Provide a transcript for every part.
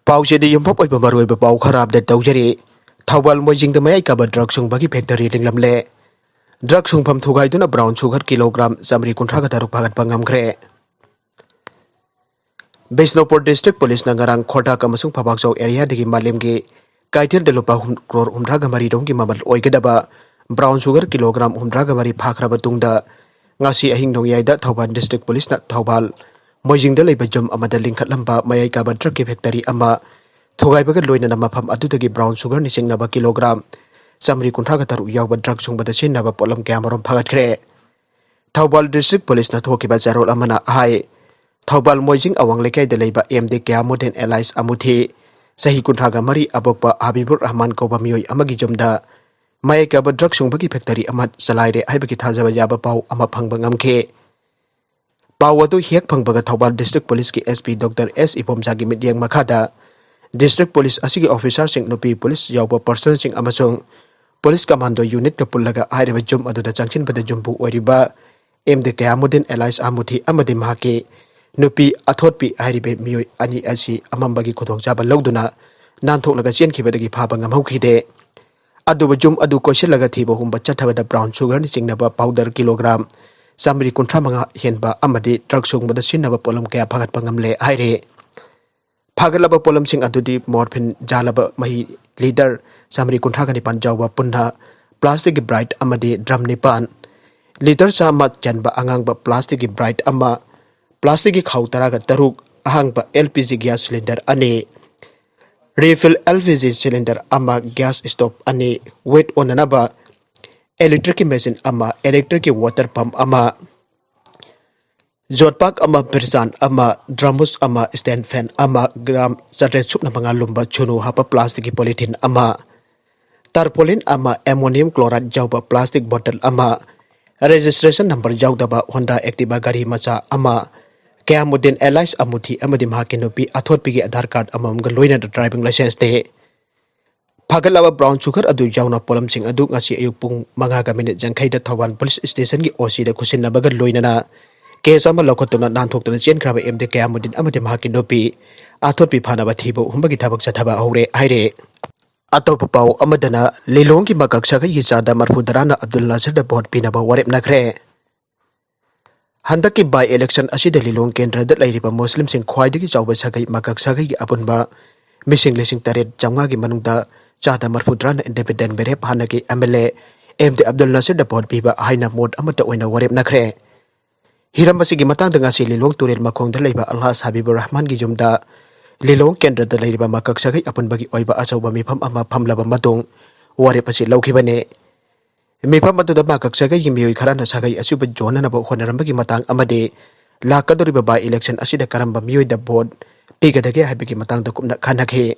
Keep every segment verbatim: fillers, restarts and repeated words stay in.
ꯄꯥꯎꯆꯦꯗ ꯌꯨꯝꯐꯝ ꯑꯣꯏꯕ ꯃꯔꯨꯑꯣꯏꯕ ꯄꯥꯎ ꯈꯔ ꯑꯞꯗꯦꯠ ꯇꯧꯖꯔꯤ꯫ ꯊꯧꯕꯥꯜ ꯃꯣꯏꯖꯤꯡꯗ ꯃꯌꯥꯏ ꯀꯥꯕ ꯗ꯭ꯔꯒ ꯁꯨꯡꯕꯒꯤ ꯐꯦꯛꯇꯔꯤ ꯂꯤꯡꯂꯝꯂꯦ꯫ ꯗ꯭ꯔꯒ ꯁꯨꯡꯐꯝ ꯊꯨꯒꯥꯏꯗꯨꯅ ꯕ꯭ꯔꯥꯎꯟ ꯁꯨꯒꯔ ꯀꯤꯂꯣꯒ꯭ꯔꯥꯝ ꯆꯥꯃꯔꯤ ꯀꯨꯟꯊ꯭ꯔꯥꯒ ꯇꯔꯨꯛ ꯐꯥꯒꯠꯄ ꯉꯝꯈ꯭ꯔꯦ꯫ ꯕꯤꯁꯅꯨꯄꯨꯔ ꯗꯤꯁꯇ꯭ꯔꯤꯛ ꯄꯨꯂꯤꯁꯅ ꯉꯔꯥꯡ ꯈꯣꯔꯗꯥꯛ ꯑꯃꯁꯨꯡ ꯐꯕꯥꯛꯆꯧ ꯑꯦꯔꯤꯌꯥꯗꯒꯤ ꯃꯥꯂꯦꯝꯒꯤ ꯀꯩꯊꯦꯜꯗ ꯂꯨꯄꯥ ꯍꯨꯝ-, ꯀ꯭ꯔꯣꯔ ꯍꯨꯝꯗ꯭ꯔꯥꯒ ꯃꯔꯤ ꯔꯣꯝꯒꯤ ꯃꯃꯜ ꯑꯣꯏꯒꯗꯕ ꯕ꯭ꯔꯥꯎꯟ ꯁꯨꯒꯔ ꯀꯤꯂꯣꯒ꯭ꯔꯥꯝ ꯍꯨꯝꯗ꯭ꯔꯥꯒ ꯃꯔꯤ ꯐꯥꯈ꯭ꯔꯕ ꯇꯨꯡꯗ, ꯉꯁꯤ ꯑꯍꯤꯡ ꯅꯣꯡꯌꯥꯏꯗ ꯊꯧꯕꯥꯜ ꯗꯤꯁꯇ꯭ꯔꯤꯛ ꯄꯨꯂꯤꯁꯅ ꯊꯧꯕꯥꯜ ꯃꯣꯏꯖꯤꯡꯗ ꯂꯩꯕ ꯌꯨꯝ ꯑꯃꯗ ꯂꯤꯡꯈꯠꯂꯝꯕ ꯃꯌꯥꯏ ꯀꯥꯕ ꯗ꯭ꯔꯒꯀꯤ ꯐꯦꯛꯇꯔꯤ ꯑꯃ ꯊꯨꯒꯥꯏꯕꯒ ꯂꯣꯏꯅꯅ ꯃꯐꯝ ꯑꯗꯨꯗꯒꯤ ꯕ꯭ꯔꯥꯎꯟ ꯁꯨꯒꯔꯅ ꯆꯤꯡꯅꯕ ꯀꯤꯂꯣꯒ꯭ꯔꯥꯝ ꯆꯥꯃꯔꯤ ꯀꯨꯟꯊ꯭ꯔꯥꯒ ꯇꯔꯨꯛ ꯌꯥꯎꯕ ꯗ꯭ꯔꯒ ꯁꯨꯡꯕꯗ ꯁꯤꯖꯤꯟꯅꯕ ꯄꯣꯠꯂꯝ ꯀꯌꯥꯃꯔꯨꯝ ꯐꯥꯒꯠꯈ꯭ꯔꯦ꯫ ꯊꯧꯕꯥꯜ ꯗꯤꯁꯇ꯭ꯔꯤꯛ ꯄꯨꯂꯤꯁꯅ ꯊꯣꯛꯈꯤꯕ ꯆꯥꯔꯣꯜ ꯑꯃꯅ ꯍꯥꯏ, ꯊꯧꯕꯥꯜ ꯃꯣꯏꯖꯤꯡ ꯑꯋꯥꯡ ꯂꯩꯀꯥꯏꯗ ꯂꯩꯕ ꯑꯦꯝ ꯗꯤ ꯀꯌꯥꯃꯨꯗꯤꯟ ꯑꯦꯂꯥꯏꯁ ꯑꯃꯨꯊꯤ, ꯆꯍꯤ ꯀꯨꯟꯊ꯭ꯔꯥꯒ ꯃꯔꯤ, ꯑꯄꯣꯛꯄ ꯍꯥꯕꯤꯕꯨꯔ ꯔꯍꯃꯥꯟ ꯀꯧꯕ ꯃꯤꯑꯣꯏ ꯑꯃꯒꯤ ꯌꯨꯝꯗ ꯃꯌꯥꯏ ꯀꯥꯕ ꯗ꯭ꯔꯒ ꯁꯨꯡꯕꯒꯤ ꯐꯦꯛꯇꯔꯤ ꯑꯃ ꯆꯂꯥꯏꯔꯦ ꯍꯥꯏꯕꯒꯤ ꯊꯥꯖꯕ ꯌꯥꯕ ꯄꯥꯎ ꯑꯃ ꯐꯪꯕ ꯉꯝꯈꯤ꯫ ꯄꯥꯎ ꯑꯗꯨ ꯍꯦꯛ ꯐꯪꯕꯒ ꯊꯧꯕꯥꯜ ꯗꯤꯁꯇ꯭ꯔꯤꯛ ꯄꯨꯂꯤꯁꯀꯤ ꯑꯦꯁ ꯄꯤ ꯗꯣꯛꯇꯔ ꯑꯦꯁ ꯏꯕꯣꯝꯆꯥꯒꯤ ꯃꯤꯠꯌꯦꯡ ꯃꯈꯥꯗ ꯗꯤꯁꯇ꯭ꯔꯤꯛ ꯄꯨꯂꯤꯁ ꯑꯁꯤꯒꯤ ꯑꯣꯐꯤꯁꯥꯔꯁꯤꯡ, ꯅꯨꯄꯤ ꯄꯨꯂꯤꯁ ꯌꯥꯎꯕ ꯄꯔꯁꯅꯦꯜꯁꯤꯡ ꯑꯃꯁꯨꯡ ꯄꯨꯂꯤꯁ ꯀꯃꯥꯟꯗꯣ ꯌꯨꯅꯤꯠꯀ ꯄꯨꯜꯂꯒ ꯍꯥꯏꯔꯤꯕ ꯌꯨꯝ ꯑꯗꯨꯗ ꯆꯪꯁꯤꯟꯕꯗ ꯌꯨꯝꯕꯨ ꯑꯣꯏꯔꯤꯕ ꯑꯦꯝ ꯗꯤ ꯀꯌꯥꯃꯨꯗꯤꯟ ꯑꯦꯂꯥꯏꯁ ꯑꯃꯨꯊꯤ ꯑꯃꯗꯤ ꯃꯍꯥꯛꯀꯤ ꯅꯨꯄꯤ ꯑꯊꯣꯠꯄꯤ ꯍꯥꯏꯔꯤꯕ ꯃꯤꯑꯣꯏ ꯑꯅꯤ ꯑꯁꯤ ꯑꯃꯝꯕꯒꯤ ꯈꯨꯗꯣꯡꯆꯥꯕ ꯂꯧꯗꯨꯅ ꯅꯥꯟꯊꯣꯛꯂꯒ ꯆꯦꯟꯈꯤꯕꯗꯒꯤ ꯐꯥꯕ ꯉꯝꯍꯧꯈꯤꯗꯦ꯫ ꯑꯗꯨꯕꯨ ꯌꯨꯝ ꯑꯗꯨ ꯀꯣꯏꯁꯤꯜꯂꯒ ꯊꯤꯕ ꯍꯨꯝꯕ ꯆꯠꯊꯕꯗ ꯕ꯭ꯔꯥꯎꯟ ꯁꯨꯒꯔꯅ ꯆꯤꯡꯅꯕ ꯄꯥꯎꯗꯔ ꯀꯤꯂꯣꯒ꯭ꯔꯥꯝ ꯆꯥꯃꯔꯤ ꯀꯨꯟꯊ꯭ꯔꯥ ꯃꯉꯥ ꯍꯦꯟꯕ ꯑꯃꯗꯤ ꯗ꯭ꯔꯒ ꯁꯨꯡꯕꯗ ꯁꯤꯖꯤꯟꯅꯕ ꯄꯣꯠꯂꯝ ꯀꯌꯥ ꯐꯥꯒꯠꯄ ꯉꯝꯂꯦ ꯍꯥꯏꯔꯤ꯫ ꯐꯥꯒꯠꯂꯕ ꯄꯣꯠꯂꯝꯁꯤꯡ ꯑꯗꯨꯗꯤ ꯃꯣꯔꯐꯤꯟ ꯌꯥꯜꯂꯕ ꯃꯍꯤ ꯂꯤꯇꯔ ꯆꯥꯃꯔꯤ ꯀꯨꯟꯊ꯭ꯔꯥꯒ ꯅꯤꯄꯥꯟ ꯌꯥꯎꯕ ꯄꯨꯟꯅ ꯄ꯭ꯂꯥꯁꯇꯤꯛꯀꯤ ꯕ꯭ꯔꯥꯏꯠ ꯑꯃꯗꯤ ꯗ꯭ꯔꯝ ꯅꯤꯄꯥꯟ, ꯂꯤꯇꯔ ꯆꯥꯝꯃ ꯆꯟꯕ ꯑꯉꯥꯡꯕ ꯄ꯭ꯂꯥꯁꯇꯤꯛꯀꯤ ꯕ꯭ꯔꯥꯏꯠ ꯑꯃ, ꯄ꯭ꯂꯥꯁꯇꯤꯛꯀꯤ ꯈꯥꯎ ꯇꯔꯥꯒ ꯇꯔꯨꯛ, ꯑꯍꯥꯡꯕ L P G gas cylinder ꯑꯅꯤ, refill L P G cylinder ꯑꯃ, ꯒ꯭ꯌꯥꯁ ꯁ꯭ꯇꯣꯞ ꯑꯅꯤ, ꯋꯦꯠ ꯑꯣꯟꯅꯅꯕ ꯏꯂꯦꯛꯇ꯭ꯔꯤꯛꯀꯤ ꯃꯦꯆꯤꯟ ꯑꯃ, ꯏꯂꯦꯛꯇ꯭ꯔꯤꯛꯀꯤ ꯋꯥꯇꯔ ꯄꯝꯞ ꯑꯃ, ꯖꯣꯠꯄꯥꯛ ꯑꯃ, ꯕꯤꯔꯆꯥꯟ ꯑꯃ, ꯗ꯭ꯔꯃꯨꯁ ꯑꯃ, ꯁ꯭ꯇꯦꯟ ꯐꯦꯟ ꯑꯃ, ꯒ꯭ꯔꯥꯝ ꯆꯥꯇ꯭ꯔꯦꯠ ꯁꯨꯞꯅ ꯃꯉꯥ ꯂꯨꯝꯕ ꯆꯨꯅꯨ ꯍꯥꯞꯄ ꯄ꯭ꯂꯥꯁꯇꯤꯛꯀꯤ ꯄꯣꯂꯤꯊꯤꯟ ꯑꯃ, ꯇꯥꯔꯄꯣꯂꯤꯟ ꯑꯃ, ꯑꯦꯃꯣꯅꯤꯌꯝ ꯀ꯭ꯂꯣꯔꯥꯏꯗ ꯌꯥꯎꯕ ꯄ꯭ꯂꯥꯁꯇꯤꯛ ꯕꯣꯇꯜ ꯑꯃ, ꯔꯦꯖꯤꯁꯇ꯭ꯔꯦꯁꯟ ꯅꯝꯕꯔ ꯌꯥꯎꯗꯕ ꯍꯣꯟꯗꯥ ꯑꯦꯛꯇꯤꯚꯥ ꯒꯥꯔꯤ ꯃꯆꯥ ꯑꯃ, ꯀꯌꯥꯃꯨꯗꯤꯟ ꯑꯦꯂꯥꯏꯁ ꯑꯃꯨꯊꯤ ꯑꯃꯗꯤ ꯃꯍꯥꯛꯀꯤ ꯅꯨꯄꯤ ꯑꯊꯣꯠꯄꯤꯒꯤ ꯑꯥꯙꯥꯔ ꯀꯥꯔꯗ ꯑꯃꯃꯝꯒ ꯂꯣꯏꯅꯅ ꯗ꯭ꯔꯥꯏꯚꯤꯡ ꯂꯥꯏꯁꯦꯟꯁꯅꯤ꯫ ꯐꯥꯒꯠꯂꯕ ꯕ꯭ꯔꯥꯎꯟ ꯁꯨꯒꯔ ꯑꯗꯨ ꯌꯥꯎꯅ ꯄꯣꯠꯂꯝꯁꯤꯡ ꯑꯗꯨ ꯉꯁꯤ ꯑꯌꯨꯛ ꯄꯨꯡ ꯃꯉꯥꯒ ꯃꯤꯅꯤꯠ ꯌꯥꯡꯈꯩꯗ ꯊꯧꯕꯥꯜ ꯄꯨꯂꯤꯁ ꯁ꯭ꯇꯦꯁꯟꯒꯤ ꯑꯣ ꯁꯤꯗ ꯈꯨꯠꯁꯤꯟꯅꯕꯒ ꯂꯣꯏꯅꯅ ꯀꯦꯁ ꯑꯃ ꯂꯧꯈꯠꯇꯨꯅ ꯅꯥꯟꯊꯣꯛꯇꯨꯅ ꯆꯦꯟꯈ꯭ꯔꯕ ꯑꯦꯝ ꯗꯤ ꯀꯌꯥꯃꯨꯗꯤꯟ ꯑꯃꯗꯤ ꯃꯍꯥꯛꯀꯤ ꯅꯨꯄꯤ ꯑꯥꯊꯣꯠꯄꯤ ꯐꯥꯅꯕ ꯊꯤꯕ ꯍꯨꯝꯕꯒꯤ ꯊꯕꯛ ꯆꯠꯊꯕ ꯍꯧꯔꯦ ꯍꯥꯏꯔꯦ꯫ ꯑꯇꯣꯞꯄ ꯄꯥꯎ ꯑꯃꯗꯅ, ꯂꯤꯂꯣꯡꯒꯤ ꯃꯀꯛ ꯁꯥꯒꯩꯒꯤ ꯆꯥꯗ ꯃꯔꯐꯨ ꯇꯔꯥꯅ ꯑꯕꯗꯨꯜ ꯅꯥꯁꯤꯔꯗ ꯚꯣꯠ ꯄꯤꯅꯕ ꯋꯥꯔꯦꯞꯅꯈ꯭ꯔꯦ꯫ ꯍꯟꯗꯛꯀꯤ ꯕꯥꯏ ꯏꯂꯦꯛꯁꯟ ꯑꯁꯤꯗ ꯂꯤꯂꯣꯡ ꯀꯦꯟꯗ꯭ꯔꯗ ꯂꯩꯔꯤꯕ ꯃꯨꯁꯂꯤꯝꯁꯤꯡ ꯈ꯭ꯋꯥꯏꯗꯒꯤ ꯆꯥꯎꯕ ꯁꯥꯒꯩ ꯃꯀꯛ ꯁꯥꯒꯩꯒꯤ ꯑꯄꯨꯟꯕ ꯃꯤꯁꯤꯡ ꯂꯤꯁꯤꯡ ꯇꯔꯦꯠ ꯆꯥꯝꯃꯉꯥꯒꯤ ꯃꯅꯨꯡꯗ ꯆꯥꯗ ꯃꯔꯐꯨ ꯇꯔꯥꯅ ꯏꯟꯗꯤꯄꯦꯟꯗꯦꯟ ꯃꯤꯔꯦꯞ ꯍꯥꯟꯅꯒꯤ M L A M D Abdul ꯅꯥꯁꯤꯔꯗ ꯚꯣꯠ ꯄꯤꯕ ꯍꯥꯏꯅ ꯃꯣꯠ ꯑꯃꯠꯇ ꯑꯣꯏꯅ ꯋꯥꯔꯦꯞꯅꯈ꯭ꯔꯦ꯫ ꯍꯤꯔꯝ ꯑꯁꯤꯒꯤ ꯃꯇꯥꯡꯗ ꯉꯁꯤ ꯂꯤꯂꯣꯡ ꯇꯨꯔꯦꯜ ꯃꯈꯣꯡꯗ ꯂꯩꯕ ꯑꯜꯍꯥꯖ ꯍꯕꯤꯕꯨꯔ ꯔꯍꯃꯥꯟꯒꯤ ꯌꯨꯝꯗ ꯂꯤꯂꯣꯡ ꯀꯦꯟꯗ꯭ꯔꯗ ꯂꯩꯔꯤꯕ ꯃꯀꯛ ꯁꯥꯒꯩ ꯑꯄꯨꯟꯕꯒꯤ ꯑꯣꯏꯕ ꯑꯆꯧꯕ ꯃꯤꯐꯝ ꯑꯃ ꯐꯝꯂꯕ ꯃꯇꯨꯡ ꯋꯥꯔꯦꯞ ꯑꯁꯤ ꯂꯧꯈꯤꯕꯅꯤ꯫ ꯃꯤꯐꯝ ꯑꯗꯨꯗ ꯃꯀꯛ ꯁꯥꯒꯩꯒꯤ ꯃꯤꯑꯣꯏ ꯈꯔꯅ ꯁꯥꯒꯩ ꯑꯁꯤꯕꯨ ꯌꯣꯟꯅꯅꯕ ꯍꯣꯠꯅꯔꯝꯕꯒꯤ ꯃꯇꯥꯡ ꯑꯃꯗꯤ ꯂꯥꯛꯀꯗꯧꯔꯤꯕ ꯕꯥꯏ ꯏꯂꯦꯛꯁꯟ ꯑꯁꯤꯗ ꯀꯔꯝꯕ ꯃꯤꯑꯣꯏꯗ ꯚꯣꯠ ꯄꯤꯒꯗꯒꯦ ꯍꯥꯏꯕꯒꯤ ꯃꯇꯥꯡꯗ ꯀꯨꯞꯅ ꯈꯟꯅꯈꯤ꯫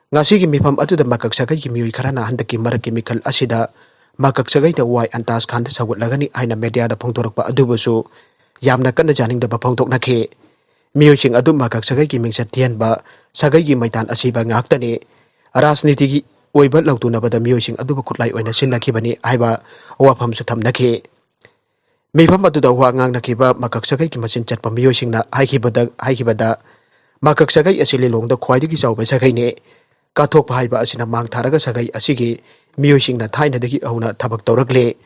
ꯉꯁꯤꯒꯤ ꯃꯤꯐꯝ ꯑꯗꯨꯗ ꯃꯀꯛ ꯁꯥꯒꯩꯒꯤ ꯃꯤꯑꯣꯏ ꯈꯔꯅ ꯍꯟꯗꯛꯀꯤ ꯃꯔꯛꯀꯤ ꯃꯤꯈꯜ ꯑꯁꯤꯗ ꯃꯀꯛ ꯁꯥꯒꯩꯅ ꯋꯥꯏ ꯑꯟꯇꯥꯖ ꯈꯥꯟꯗ ꯁꯧꯒꯠꯂꯒꯅꯤ ꯍꯥꯏꯅ ꯃꯦꯗꯤꯌꯥꯗ ꯐꯣꯡꯗꯣꯔꯛꯄ ꯑꯗꯨꯕꯨꯁꯨ ꯌꯥꯝꯅ ꯀꯟꯅ ꯌꯥꯅꯤꯡꯗꯕ ꯐꯣꯡꯗꯣꯛꯅꯈꯤ꯫ ꯃꯤꯑꯣꯏꯁꯤꯡ ꯑꯗꯨ ꯃꯀꯛ ꯁꯥꯒꯩꯒꯤ ꯃꯤꯡꯆꯠ ꯊꯤꯍꯟꯕ, ꯁꯥꯒꯩꯒꯤ ꯃꯩꯇꯥꯟ ꯑꯁꯤꯕ ꯉꯥꯛꯇꯅꯤ꯫ ꯔꯥꯖꯅꯤꯇꯤꯒꯤ ꯑꯣꯏꯕ ꯂꯧꯇꯨꯅꯕꯗ ꯃꯤꯑꯣꯏꯁꯤꯡ ꯑꯗꯨꯕꯨ ꯈꯨꯠꯂꯥꯏ ꯑꯣꯏꯅ ꯁꯤꯖꯤꯟꯅꯈꯤꯕꯅꯤ ꯍꯥꯏꯕ ꯋꯥꯐꯝꯁꯨ ꯊꯝꯅꯈꯤ꯫ ꯃꯤꯐꯝ ꯑꯗꯨꯗ ꯋꯥ ꯉꯥꯡꯅꯈꯤꯕ ꯃꯀꯛ ꯁꯥꯒꯩꯒꯤ ꯃꯆꯤꯟ ꯆꯠꯄ ꯃꯤꯑꯣꯏꯁꯤꯡꯅ ꯍꯥꯏꯈꯤꯕꯗ, ꯍꯥꯏꯈꯤꯕꯗ, ꯃꯀꯛ ꯁꯥꯒꯩ ꯑꯁꯤ ꯂꯤꯂꯣꯡꯗ ꯈ꯭ꯋꯥꯏꯗꯒꯤ ꯆꯥꯎꯕ ꯁꯥꯒꯩꯅꯤ꯫ ꯀꯠꯊꯣꯛꯄ ꯍꯥꯏꯕ ꯑꯁꯤꯅ ꯃꯥꯡ ꯊꯥꯔꯒ ꯁꯥꯒꯩ ꯑꯁꯤꯒꯤ ꯃꯤꯑꯣꯏꯁꯤꯡꯅ ꯊꯥꯏꯅꯗꯒꯤ ꯍꯧꯅ ꯊꯕꯛ ꯇꯧꯔꯛꯂꯤ꯫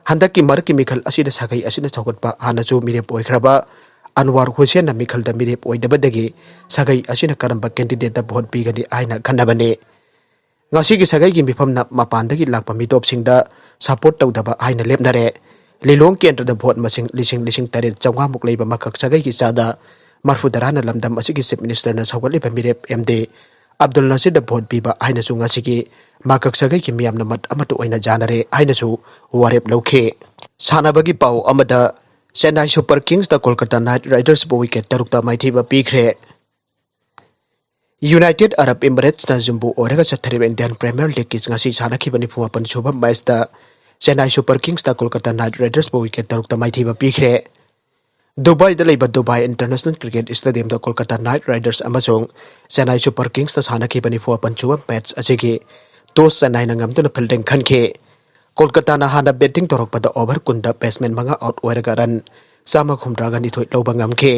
ꯍꯟꯗꯛꯀꯤ ꯃꯔꯛꯀꯤ ꯃꯤꯈꯜ ꯑꯁꯤꯗ ꯁꯥꯒꯩ ꯑꯁꯤꯅ ꯁꯧꯒꯠꯄ ꯍꯥꯟꯅꯁꯨ ꯃꯤꯔꯦꯞ ꯑꯣꯏꯈ꯭ꯔꯕ ꯑꯟꯋꯥꯔ ꯍꯨꯁꯦꯟꯅ ꯃꯤꯈꯜꯗ ꯃꯤꯔꯦꯞ ꯑꯣꯏꯗꯕꯗꯒꯤ ꯁꯥꯒꯩ ꯑꯁꯤꯅ ꯀꯔꯝꯕ ꯀꯦꯟꯗꯤꯗꯦꯠꯇ ꯚꯣꯠ ꯄꯤꯒꯅꯤ ꯍꯥꯏꯅ ꯈꯟꯅꯕꯅꯤ꯫ ꯉꯁꯤꯒꯤ ꯁꯥꯒꯩꯒꯤ ꯃꯤꯐꯝꯅ ꯃꯄꯥꯟꯗꯒꯤ ꯂꯥꯛꯄ ꯃꯤꯇꯣꯞꯁꯤꯡꯗ ꯁꯄꯣꯔꯠ ꯇꯧꯗꯕ ꯍꯥꯏꯅ ꯂꯦꯞꯅꯔꯦ꯫ ꯂꯤꯂꯣꯡ ꯀꯦꯟꯗ꯭ꯔꯗ ꯚꯣꯠ ꯃꯁꯤꯡ ꯂꯤꯁꯤꯡ, ꯂꯤꯁꯤꯡ ꯇꯔꯦꯠ ꯆꯥꯝꯃꯉꯥꯃꯨꯛ ꯂꯩꯕ ꯃꯀꯛ ꯁꯥꯒꯩꯒꯤ ꯆꯥꯗ ꯃꯔꯐꯨ ꯇꯔꯥꯅ ꯂꯝꯗꯝ ꯑꯁꯤꯒꯤ ꯆꯤꯐ ꯃꯤꯅꯤꯁꯇꯔꯅ ꯁꯧꯒꯠꯂꯤꯕ ꯃꯤꯔꯦꯞ ꯑꯦꯝ ꯗꯤ ꯑꯕꯗꯨꯜ ꯅꯥꯁꯤꯔꯗ ꯚꯣꯠ ꯄꯤꯕ ꯍꯥꯏꯅꯁꯨ ꯉꯁꯤꯒꯤ ꯃꯀꯛ ꯁꯥꯒꯩꯒꯤ ꯃꯤꯌꯥꯝꯅ ꯃꯠ ꯑꯃꯠꯇ ꯑꯣꯏꯅ ꯌꯥꯅꯔꯦ ꯍꯥꯏꯅꯁꯨ ꯋꯥꯔꯦꯞ ꯂꯧꯈꯤ꯫ ꯁꯥꯟꯅꯕꯒꯤ ꯄꯥꯎ ꯑꯃꯗ, ꯆꯦꯟꯅꯥꯏ ꯁꯨꯄꯔ ꯀꯤꯡꯁꯇ ꯀꯣꯜꯀꯇꯥ ꯅꯥꯏꯠ ꯔꯥꯏꯗꯔꯁꯄꯨ ꯋꯤꯀꯦꯠ ꯇꯔꯨꯛꯇ ꯃꯥꯏꯊꯤꯕ ꯄꯤꯈ꯭ꯔꯦ꯫ ꯌꯨꯅꯥꯏꯇꯦꯗ ꯑꯔꯕ ꯏꯃꯤꯔꯦꯠꯁꯅ ꯌꯨꯝꯕꯨ ꯑꯣꯏꯔꯒ ꯆꯠꯊꯔꯤꯕ ꯏꯟꯗꯤꯌꯥꯟ ꯄ꯭ꯔꯤꯃꯤꯌꯔ ꯂꯤꯒꯀꯤ ꯉꯁꯤ ꯁꯥꯟꯅꯈꯤꯕ ꯅꯤꯐꯨ ꯃꯥꯄꯟ ꯁꯨꯕ ꯃꯦꯆꯇ ꯆꯦꯟꯅꯥꯏ ꯁꯨꯄꯔ ꯀꯤꯡꯁꯅ ꯀꯣꯜꯀꯇꯥ ꯅꯥꯏꯠ ꯔꯥꯏꯗꯔꯁꯄꯨ ꯋꯤꯀꯦꯠ ꯇꯔꯨꯛꯇ ꯃꯥꯏꯊꯤꯕ ꯄꯤꯈ꯭ꯔꯦ꯫ ꯗꯨꯕꯥꯏꯗ ꯂꯩꯕ ꯗꯨꯕꯥꯏ ꯏꯟꯇꯔꯅꯦꯁꯅꯦꯜ ꯀ꯭ꯔꯤꯀꯦꯠ ꯁ꯭ꯇꯦꯗꯤꯌꯝꯗ ꯀꯣꯜꯀꯇꯥ ꯅꯥꯏꯠ ꯔꯥꯏꯗꯔꯁ ꯑꯃꯁꯨꯡ ꯆꯦꯟꯅꯥꯏ ꯁꯨꯄꯔ ꯀꯤꯡꯁꯅ ꯁꯥꯟꯅꯈꯤꯕ ꯅꯤꯐꯨ ꯃꯥꯄꯟ ꯁꯨꯕ ꯃꯦꯆ ꯑꯁꯤꯒꯤ ꯇꯣꯁ ꯆꯦꯟꯅꯥꯏꯅ ꯉꯝꯗꯨꯅ ꯐꯤꯜꯗꯤꯡ ꯈꯟꯈꯤ꯫ ꯀꯣꯜꯀꯇꯥꯅ ꯍꯥꯟꯅ ꯕꯦꯇꯤꯡ ꯇꯧꯔꯛꯄꯗ ꯑꯣꯚꯔ ꯀꯨꯟꯗ ꯕꯦꯠꯁꯃꯦꯟ ꯃꯉꯥ ꯑꯥꯎꯠ ꯑꯣꯏꯔꯒ ꯔꯟ ꯆꯥꯝꯃ ꯍꯨꯝꯗ꯭ꯔꯥꯒ ꯅꯤꯊꯣꯏ ꯂꯧꯕ ꯉꯝꯈꯤ꯫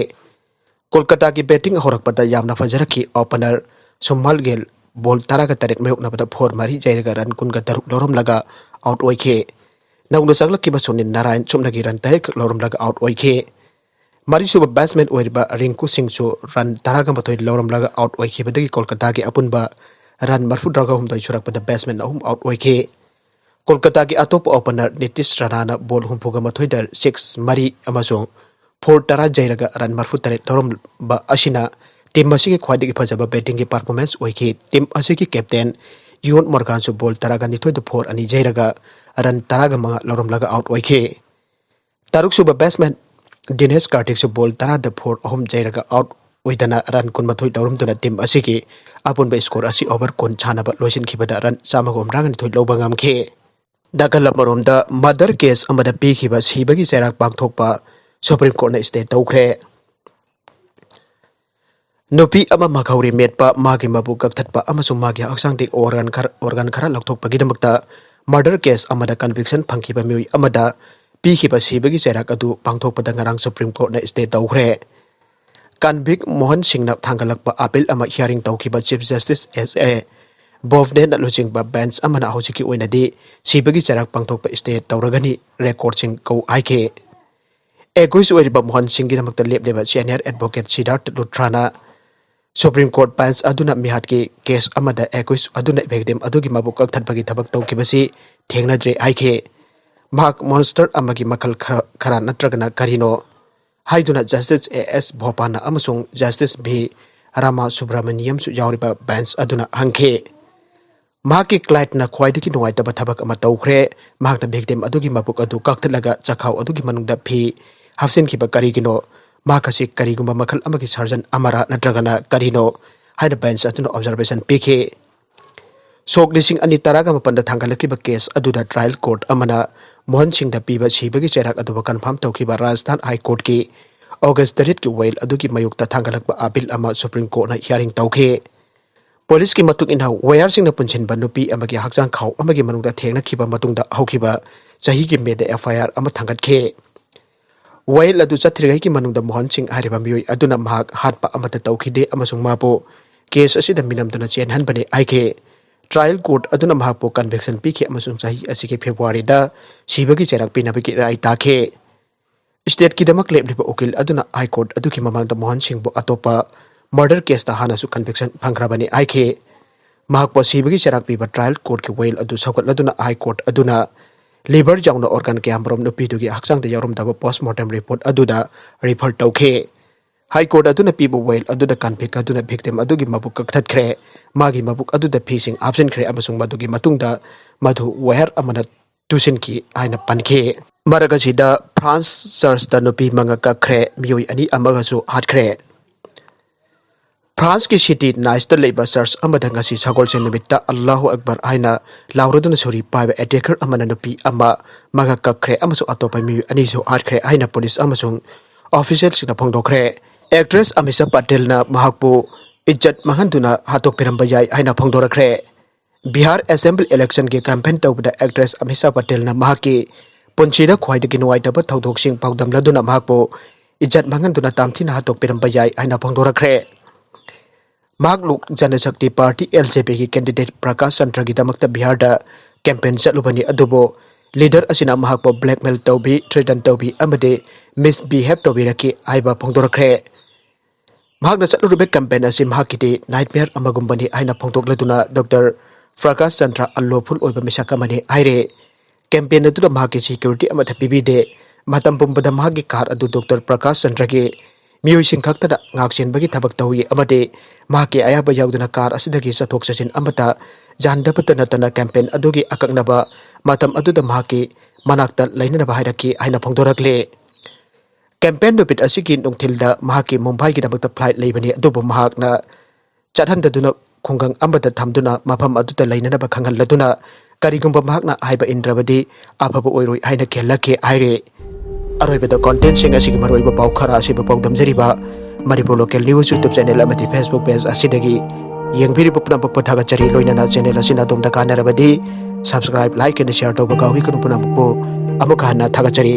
ꯀꯣꯜꯀꯇꯥꯒꯤ batting ꯍꯧꯔꯛꯄꯗ ꯌꯥꯝꯅ ꯐꯖꯔꯛꯈꯤ꯫ Opener ꯁꯨꯃꯥꯜ ꯒꯦꯜ ball ꯇꯔꯥꯒ ꯇꯔꯦꯠ ꯃꯥꯌꯣꯛꯅꯕꯗ four ꯃꯔꯤ ꯌꯩꯔꯒ run ꯀꯨꯟꯒ ꯇꯔꯨꯛ ꯂꯧꯔꯝꯂꯒ out ꯑꯣꯏꯈꯤ꯫ ꯅꯧꯅ ꯆꯪꯂꯛꯈꯤꯕ ꯁꯨꯅꯤꯜ ꯅꯥꯔꯥꯌꯟ ꯁꯨꯞꯅꯒꯤ run ꯇꯔꯦꯠꯈꯛ ꯂꯧꯔꯝꯂꯒ out ꯑꯣꯏꯈꯤ꯫ ꯃꯔꯤꯁꯨꯕ batsman ꯑꯣꯏꯔꯤꯕ ꯔꯤꯡꯀꯨ ꯁꯤꯡꯁꯨ run ꯇꯔꯥꯒ ꯃꯥꯊꯣꯏ ꯂꯧꯔꯝꯂꯒ out ꯑꯣꯏꯈꯤꯕꯗꯒꯤ ꯀꯣꯜꯀꯇꯥꯒꯤ ꯑꯄꯨꯟꯕ run ꯃꯔꯤꯐꯨꯇꯔꯥꯒ ꯍꯨꯝꯗꯣꯏ ꯁꯨꯔꯛꯄꯗ batsman ꯑꯍꯨꯝ out ꯑꯣꯏꯈꯤ꯫ ꯀꯣꯜꯀꯇꯥꯒꯤ ꯑꯇꯣꯞꯄ opener ꯅꯤꯇꯤꯁ ꯔꯥꯅꯥꯅ ball ꯍꯨꯝꯐꯨꯒ ꯃꯥꯊꯣꯏꯗ six ꯃꯔꯤ ꯑꯃꯁꯨꯡ four ꯇꯔꯥ ꯌꯩꯔꯒ run ꯃꯔꯤꯐꯨꯇꯔꯦꯠ ꯂꯧꯔꯝꯕ ꯑꯁꯤꯅ team ꯑꯁꯤꯒꯤ ꯈ꯭ꯋꯥꯏꯗꯒꯤ ꯐꯖꯕ battingꯒꯤ performance ꯑꯣꯏꯈꯤ꯫ Team ꯑꯁꯤꯒꯤ captain ꯏꯌꯣꯟ ꯃꯣꯔꯒꯥꯟꯁꯨ ball ꯇꯔꯥꯒ ꯅꯤꯊꯣꯏꯗ four ꯑꯅꯤ ꯌꯩꯔꯒ run ꯇꯔꯥꯒ ꯃꯉꯥ ꯂꯧꯔꯝꯂꯒ out ꯑꯣꯏꯈꯤ꯫ ꯇꯔꯨꯛꯁꯨꯕ batsman ꯗꯤꯅꯦꯁ ꯀꯥꯔꯇꯤꯛꯁꯨ ball ꯇꯔꯥꯗ four ꯑꯍꯨꯝ ꯌꯩꯔꯒ out ꯑꯣꯏꯗꯅ run ꯀꯨꯟꯃꯥꯊꯣꯏ ꯂꯧꯔꯝꯗꯨꯅ team ꯑꯁꯤꯒꯤ ꯑꯄꯨꯟꯕ score ꯑꯁꯤ over ꯀꯨꯟ ꯁꯥꯟꯅꯕ ꯂꯣꯏꯁꯤꯟꯈꯤꯕꯗ run ꯆꯥꯝꯃꯒ ꯍꯨꯝꯗ꯭ꯔꯥꯒ ꯅꯤꯊꯣꯏ ꯂꯧꯕ ꯉꯝꯈꯤ꯫ ꯅꯥꯀꯜ ꯑꯃꯔꯣꯝꯗ murder case ꯑꯃꯗ ꯄꯤꯈꯤꯕ ꯁꯤꯕꯒꯤ ꯆꯩꯔꯥꯛ ꯄꯥꯡꯊꯣꯛꯄ Supreme Courtꯅ stay ꯇꯧꯈ꯭ꯔꯦ꯫ ꯅꯨꯄꯤ ꯑꯃ ꯃꯈꯧꯔꯤ ꯃꯦꯠꯄ, ꯃꯥꯒꯤ ꯃꯕꯨꯛ ꯀꯛꯊꯠꯄ ꯑꯃꯁꯨꯡ ꯃꯥꯒꯤ ꯍꯛꯆꯥꯡꯗꯒꯤ organ ꯈꯔ, organ ꯈꯔ ꯂꯧꯊꯣꯛꯄꯒꯤꯗꯃꯛꯇ murder case ꯑꯃꯗ conviction ꯐꯪꯈꯤꯕ ꯃꯤꯑꯣꯏ ꯑꯃꯗ ꯄꯤꯈꯤꯕ ꯁꯤꯕꯒꯤ ꯆꯩꯔꯥꯛ ꯑꯗꯨ ꯄꯥꯡꯊꯣꯛꯄꯗ ꯉꯔꯥꯡ Supreme Courtꯅ stay ꯇꯧꯈ꯭ꯔꯦ꯫ Convict ꯃꯣꯍꯟ ꯁꯤꯡꯅ ꯊꯥꯡꯒꯠꯂꯛꯄ appeal ꯑꯃ hearing ꯇꯧꯈꯤꯕ Chief Justice S A ꯕꯣꯕꯅꯦꯅ ꯂꯨꯆꯤꯡꯕ bench ꯑꯃꯅ ꯍꯧꯖꯤꯛꯀꯤ ꯑꯣꯏꯅꯗꯤ ꯁꯤꯕꯒꯤ ꯆꯩꯔꯥꯛ ꯄꯥꯡꯊꯣꯛꯄ stay ꯇꯧꯔꯒꯅꯤ, recordꯁꯤꯡ ꯀꯧ ꯍꯥꯏꯈꯤ꯫ Accused ꯑꯣꯏꯔꯤꯕ Mohan ꯁꯤꯡꯒꯤꯗꯃꯛꯇ ꯂꯦꯞꯂꯤꯕ senior advocate ꯁꯤꯗꯥꯔꯊ ꯂꯨꯊ꯭ꯔꯥꯅ Supreme Court bench ꯑꯗꯨꯅ ꯃꯤꯍꯥꯠꯀꯤ case ꯑꯃꯗ accused ꯑꯗꯨꯅ victim ꯑꯗꯨꯒꯤ ꯃꯕꯨꯛ ꯀꯛꯊꯠꯄꯒꯤ ꯊꯕꯛ ꯇꯧꯈꯤꯕꯁꯤ ꯊꯦꯡꯅꯗ꯭ꯔꯦ ꯍꯥꯏꯈꯤ꯫ ꯃꯍꯥꯛ monster ꯑꯃꯒꯤ ꯃꯈꯜ ꯈꯔ, ꯈꯔ ꯅꯠꯇ꯭ꯔꯒꯅ ꯀꯔꯤꯅꯣ ꯍꯥꯏꯗꯨꯅ Justice A S ꯕꯣꯄꯥꯅ ꯑꯃꯁꯨꯡ Justice V ꯔꯥꯃꯥ ꯁꯨꯕ꯭ꯔꯥꯃꯅꯤꯌꯝꯁꯨ ꯌꯥꯎꯔꯤꯕ bench ꯑꯗꯨꯅ ꯍꯪꯈꯤ꯫ ꯃꯍꯥꯛꯀꯤ clientꯅ ꯈ꯭ꯋꯥꯏꯗꯒꯤ ꯅꯨꯡꯉꯥꯏꯇꯕ ꯊꯕꯛ ꯑꯃ ꯇꯧꯈ꯭ꯔꯦ꯫ ꯃꯍꯥꯛꯅ victim ꯑꯗꯨꯒꯤ ꯃꯕꯨꯛ ꯑꯗꯨ ꯀꯛꯊꯠꯂꯒ ꯆꯈꯥꯎ ꯑꯗꯨꯒꯤ ꯃꯅꯨꯡꯗ ꯐꯤ ꯍꯥꯞꯆꯤꯟꯈꯤꯕ ꯀꯔꯤꯒꯤꯅꯣ? ꯃꯍꯥꯛ ꯑꯁꯤ ꯀꯔꯤꯒꯨꯝꯕ ꯃꯈꯜ ꯑꯃꯒꯤ surgeon ꯑꯃꯔꯥ ꯅꯠꯇ꯭ꯔꯒꯅ ꯀꯔꯤꯅꯣ ꯍꯥꯏꯅ bench ꯑꯗꯨꯅ observation ꯄꯤꯈꯤ꯫ ꯁꯣꯛ ꯂꯤꯁꯤꯡ ꯑꯅꯤ ꯇꯔꯥꯒ ꯃꯥꯄꯟꯗ ꯊꯥꯡꯒꯠꯂꯛꯈꯤꯕ case ꯑꯗꯨꯗ trial court ꯑꯃꯅ ꯃꯣꯍꯟ ꯁꯤꯡꯗ ꯄꯤꯕ ꯁꯤꯕꯒꯤ ꯆꯩꯔꯥꯛ ꯑꯗꯨꯕꯨ confirm ꯇꯧꯈꯤꯕ Rajasthan High Courtꯀꯤ August ꯇꯔꯦꯠꯀꯤ ꯋꯥꯌꯦꯜ ꯑꯗꯨꯒꯤ ꯃꯥꯌꯣꯛꯇ ꯊꯥꯡꯒꯠꯂꯛꯄ appeal ꯑꯃ Supreme Courtꯅ hearing ꯇꯧꯈꯤ꯫ Policeꯀꯤ ꯃꯇꯨꯡ ꯏꯟꯅ, ꯋꯥꯌꯔꯁꯤꯡꯅ ꯄꯨꯟꯁꯤꯟꯕ ꯅꯨꯄꯤ ꯑꯃꯒꯤ ꯍꯛꯆꯥꯡ ꯈꯥꯎ ꯑꯃꯒꯤ ꯃꯅꯨꯡꯗ ꯊꯦꯡꯅꯈꯤꯕ ꯃꯇꯨꯡꯗ ꯍꯧꯈꯤꯕ ꯆꯍꯤꯒꯤ Mayꯗ F I R ꯑꯃ ꯊꯥꯡꯒꯠꯈꯤ꯫ ꯋꯥꯌꯦꯜ ꯑꯗꯨ ꯆꯠꯇ꯭ꯔꯤꯉꯩꯒꯤ ꯃꯅꯨꯡꯗ ꯃꯣꯍꯟ ꯁꯤꯡ ꯍꯥꯏꯔꯤꯕ ꯃꯤꯑꯣꯏ ꯑꯗꯨꯅ ꯃꯍꯥꯛ ꯍꯥꯠꯄ ꯑꯃꯠꯇ ꯇꯧꯈꯤꯗꯦ ꯑꯃꯁꯨꯡ ꯃꯥꯕꯨ ꯀꯦꯁ ꯑꯁꯤꯗ ꯃꯤꯅꯝꯗꯨꯅ ꯆꯦꯟꯍꯟꯕꯅꯤ ꯍꯥꯏꯈꯤ꯫ ꯇ꯭ꯔꯥꯌꯦꯜ ꯀꯣꯔꯠ ꯑꯗꯨꯅ ꯃꯍꯥꯛꯄꯨ ꯀꯟꯚꯤꯛꯁꯟ ꯄꯤꯈꯤ ꯑꯃꯁꯨꯡ ꯆꯍꯤ ꯑꯁꯤꯒꯤ ꯐꯦꯕ꯭ꯔꯨꯋꯥꯔꯤꯗ ꯁꯤꯕꯒꯤ ꯆꯩꯔꯥꯛ ꯄꯤꯅꯕꯒꯤ ꯔꯥꯏ ꯇꯥꯈꯤ꯫ ꯁ꯭ꯇꯦꯠꯀꯤꯗꯃꯛ ꯂꯦꯞꯂꯤꯕ ꯎꯀꯤꯜ ꯑꯗꯨꯅ ꯍꯥꯏ ꯀꯣꯔꯠ ꯑꯗꯨꯒꯤ ꯃꯃꯥꯡꯗ ꯃꯣꯍꯟ ꯁꯤꯡꯕꯨ ꯑꯇꯣꯞꯄ ꯃꯔꯗꯔ ꯀꯦꯁꯇ ꯍꯥꯟꯅꯁꯨ ꯀꯟꯚꯤꯛꯁꯟ ꯐꯪꯈ꯭ꯔꯕꯅꯤ ꯍꯥꯏꯈꯤ꯫ ꯃꯍꯥꯛꯄꯨ ꯁꯤꯕꯒꯤ ꯆꯩꯔꯥꯛ ꯄꯤꯕ ꯇ꯭ꯔꯥꯌꯦꯜ ꯀꯣꯔꯠꯀꯤ ꯋꯥꯌꯦꯜ ꯑꯗꯨ ꯁꯧꯒꯠꯂꯗꯨꯅ ꯍꯥꯏ ꯀꯣꯔꯠ ꯑꯗꯨꯅ ꯂꯤꯚꯔ ꯌꯥꯎꯅ ꯑꯣꯔꯒꯥꯟ ꯀꯌꯥꯃꯔꯨꯝ ꯅꯨꯄꯤꯗꯨꯒꯤ ꯍꯛꯆꯥꯡꯗ ꯌꯥꯎꯔꯝꯗꯕ ꯄꯣꯁꯃꯣꯔꯇꯦꯝ ꯔꯤꯄꯣꯔꯠ ꯑꯗꯨꯗ ꯔꯤꯐꯔ ꯇꯧꯈꯤ꯫ ꯍꯥꯏ ꯀꯣꯔꯠ ꯑꯗꯨꯅ ꯄꯤꯕ ꯋꯥꯌꯦꯜ ꯑꯗꯨꯗ ꯀꯟꯚꯤꯛ ꯑꯗꯨꯅ ꯚꯤꯛꯇꯤꯝ ꯑꯗꯨꯒꯤ ꯃꯕꯨꯛ ꯀꯛꯊꯠꯈ꯭ꯔꯦ, ꯃꯥꯒꯤ ꯃꯕꯨꯛ ꯑꯗꯨꯗ ꯐꯤꯁꯤꯡ ꯍꯥꯞꯆꯤꯟꯈ꯭ꯔꯦ ꯑꯃꯁꯨꯡ ꯃꯗꯨꯒꯤ ꯃꯇꯨꯡꯗ ꯃꯗꯨ ꯋꯥꯌꯔ ꯑꯃꯅ ꯇꯨꯁꯤꯟꯈꯤ ꯍꯥꯏꯅ ꯄꯟꯈꯤ꯫ ꯃꯔꯛ ꯑꯁꯤꯗ ꯐ꯭ꯔꯥꯟꯁ ꯆꯔꯆꯇ ꯅꯨꯄꯤ ꯃꯉꯥ ꯀꯛꯈ꯭ꯔꯦ, ꯃꯤꯑꯣꯏ ꯑꯅꯤ ꯑꯃꯒꯁꯨ ꯍꯥꯠꯈ꯭ꯔꯦ꯫ ꯐ꯭ꯔꯥꯟꯁꯀꯤ ꯁꯤꯇꯤ ꯅꯥꯏꯁꯇ ꯂꯩꯕ ꯆꯔꯆ ꯑꯃꯗ ꯉꯁꯤ ꯁꯒꯣꯜꯁꯦꯟ ꯅꯨꯃꯤꯠꯇ "ꯑꯜꯂꯥꯍꯨ ꯑꯛꯕꯔ" ꯍꯥꯏꯅ ꯂꯥꯎꯔꯗꯨꯅ ꯁꯣꯔꯤ ꯄꯥꯏꯕ ꯑꯦꯇꯦꯀꯔ ꯑꯃꯅ ꯅꯨꯄꯤ ꯑꯃ ꯃꯉꯥ ꯀꯛꯈ꯭ꯔꯦ ꯑꯃꯁꯨꯡ ꯑꯇꯣꯞꯄ ꯃꯤꯑꯣꯏ ꯑꯅꯤꯁꯨ ꯍꯥꯠꯈ꯭ꯔꯦ ꯍꯥꯏꯅ ꯄꯨꯂꯤꯁ ꯑꯃꯁꯨꯡ ꯑꯣꯐꯤꯁꯤꯌꯦꯜꯁꯤꯡꯅ ꯐꯣꯡꯗꯣꯛꯈ꯭ꯔꯦ꯫ ꯑꯦꯛꯇ꯭ꯔꯦꯁ ꯑꯃꯤꯁꯥ ꯄꯇꯦꯜꯅ ꯃꯍꯥꯛꯄꯨ ꯏꯖꯠ ꯃꯥꯡꯍꯟꯗꯨꯅ ꯍꯥꯠꯇꯣꯛꯄꯤꯔꯝꯕ ꯌꯥꯏ ꯍꯥꯏꯅ ꯐꯣꯡꯗꯣꯔꯛꯈ꯭ꯔꯦ꯫ ꯕꯤꯍꯥꯔ ꯑꯦꯁꯦꯝꯕ꯭ꯂꯤ ꯏꯂꯦꯛꯁꯟꯒꯤ ꯀꯦꯝꯄꯦꯟ ꯇꯧꯕꯗ ꯑꯦꯛꯇ꯭ꯔꯦꯁ ꯑꯃꯤꯁꯥ ꯄꯇꯦꯜꯅ ꯃꯍꯥꯛꯀꯤ ꯄꯨꯟꯁꯤꯗ ꯈ꯭ꯋꯥꯏꯗꯒꯤ ꯅꯨꯡꯉꯥꯏꯇꯕ ꯊꯧꯗꯣꯛꯁꯤꯡ ꯄꯥꯎꯗꯝꯂꯗꯨꯅ ꯃꯍꯥꯛꯄꯨ ꯏꯖꯠ ꯃꯥꯡꯍꯟꯗꯨꯅ ꯇꯝꯊꯤꯅ ꯍꯥꯠꯇꯣꯛꯄꯤꯔꯝꯕ ꯌꯥꯏ ꯍꯥꯏꯅ ꯐꯣꯡꯗꯣꯔꯛꯈ꯭ꯔꯦ꯫ ꯃꯍꯥꯛ ꯂꯣꯛ ꯖꯅꯁꯛꯇꯤ ꯄꯥꯔꯇꯤ, LJP ꯒꯤ ꯀꯦꯟꯗꯤꯗꯦꯠ ꯄ꯭ꯔꯀꯥꯁ ꯆꯟꯗ꯭ꯔꯒꯤꯗꯃꯛꯇ ꯕꯤꯍꯥꯔꯗ ꯀꯦꯝꯄꯦꯟ ꯆꯠꯂꯨꯕꯅꯤ, ꯑꯗꯨꯕꯨ ꯂꯤꯗꯔ ꯑꯁꯤꯅ ꯃꯍꯥꯛꯄꯨ ꯕ꯭ꯂꯦꯛꯃꯦꯜ ꯇꯧꯕꯤ, ꯊ꯭ꯔꯦꯇꯟ ꯇꯧꯕꯤ ꯑꯃꯗꯤ ꯃꯤꯁꯕꯤꯍꯦꯕ ꯇꯧꯕꯤꯔꯛꯈꯤ ꯍꯥꯏꯕ ꯐꯣꯡꯗꯣꯔꯛꯈ꯭ꯔꯦ꯫ ꯃꯍꯥꯛꯅ ꯆꯠꯂꯨꯔꯤꯕ ꯀꯦꯝꯄꯦꯟ ꯑꯁꯤ ꯃꯍꯥꯛꯀꯤꯗꯤ ꯅꯥꯏꯠꯃꯤꯌꯔ ꯑꯃꯒꯨꯝꯕꯅꯤ ꯍꯥꯏꯅ ꯐꯣꯡꯗꯣꯛꯂꯗꯨꯅ ꯗꯣꯛꯇꯔ ꯄ꯭ꯔꯀꯥꯁ ꯆꯟꯗ꯭ꯔ ꯑꯟꯂꯣꯐꯨꯜ ꯑꯣꯏꯕ ꯃꯤꯁꯛ ꯑꯃꯅꯤ ꯍꯥꯏꯔꯦ꯫ ꯀꯦꯝꯄꯦꯟ ꯑꯗꯨꯗ ꯃꯍꯥꯛꯀꯤ ꯁꯦꯀ꯭ꯌꯨꯔꯤꯇꯤ ꯑꯃꯠꯇ ꯄꯤꯕꯤꯗꯦ꯫ ꯃꯇꯝ ꯄꯨꯝꯕꯗ ꯃꯍꯥꯛꯀꯤ ꯀꯥꯔ ꯑꯗꯨ ꯗꯣꯛꯇꯔ ꯄ꯭ꯔꯀꯥꯁ ꯆꯟꯗ꯭ꯔꯒꯤ ꯃꯤꯑꯣꯏꯁꯤꯡ ꯈꯛꯇꯅ ꯉꯥꯛꯁꯦꯟꯕꯒꯤ ꯊꯕꯛ ꯇꯧꯏ ꯑꯃꯗꯤ ꯃꯍꯥꯛꯀꯤ ꯑꯌꯥꯕ ꯌꯥꯎꯗꯅ ꯀꯥꯔ ꯑꯁꯤꯗꯒꯤ ꯆꯠꯊꯣꯛ ꯆꯠꯁꯤꯟ ꯑꯃꯠꯇ ꯌꯥꯍꯟꯗꯕꯇ ꯅꯠꯇꯅ ꯀꯦꯝꯄꯦꯟ ꯑꯗꯨꯒꯤ ꯑꯀꯛꯅꯕ ꯃꯇꯝ ꯑꯗꯨꯗ ꯃꯍꯥꯛꯀꯤ ꯃꯅꯥꯛꯇ ꯂꯩꯅꯅꯕ ꯍꯥꯏꯔꯛꯈꯤ ꯍꯥꯏꯅ ꯐꯣꯡꯗꯣꯔꯛꯂꯤ꯫ ꯀꯦꯝꯄꯦꯟ ꯅꯨꯃꯤꯠ ꯑꯁꯤꯒꯤ ꯅꯨꯡꯊꯤꯜꯗ ꯃꯍꯥꯛꯀꯤ ꯃꯨꯝꯕꯥꯏꯒꯤꯗꯃꯛꯇ ꯐ꯭ꯂꯥꯏꯠ ꯂꯩꯕꯅꯤ, ꯑꯗꯨꯕꯨ ꯃꯍꯥꯛꯅ ꯆꯠꯍꯟꯗꯗꯨꯅ ꯈꯨꯡꯒꯪ ꯑꯃꯗ ꯊꯝꯗꯨꯅ ꯃꯐꯝ ꯑꯗꯨꯗ ꯂꯩꯅꯅꯕ ꯈꯪꯍꯜꯂꯗꯨꯅ ꯀꯔꯤꯒꯨꯝꯕ ꯃꯍꯥꯛꯅ ꯍꯥꯏꯕ ꯏꯟꯗ꯭ꯔꯕꯗꯤ ꯑꯐꯕ ꯑꯣꯏꯔꯣꯏ ꯍꯥꯏꯅ ꯈꯦꯜꯂꯛꯈꯤ ꯍꯥꯏꯔꯤ꯫ ꯑꯔꯣꯏꯕꯗ ꯀꯣꯟꯇꯦꯟꯁꯤꯡ ꯑꯁꯤꯒꯤ ꯃꯔꯨꯑꯣꯏꯕ ꯄꯥꯎ ꯈꯔ ꯑꯁꯤꯕꯨ ꯄꯥꯎꯗꯝꯖꯔꯤꯕ Manipur local news YouTube channel ꯑꯃꯗꯤ Facebook ꯄꯦꯖ ꯑꯁꯤꯗꯒꯤ ꯌꯦꯡꯕꯤꯔꯤꯕ ꯄꯨꯝꯅꯃꯛꯄꯨ ꯊꯥꯒꯠꯆꯔꯤ꯫ ꯂꯣꯏꯅꯅ ꯆꯦꯅꯦꯜ ꯑꯁꯤꯅ ꯑꯗꯣꯝꯗ ꯀꯥꯟꯅꯔꯕꯗꯤ subscribe, like and share ꯇꯧꯕ ꯀꯥꯎꯕꯤꯒꯅꯨ꯫ ꯄꯨꯝꯅꯃꯛꯄꯨ ꯑꯃꯨꯛ ꯍꯟꯅ ꯊꯥꯒꯠꯆꯔꯤ꯫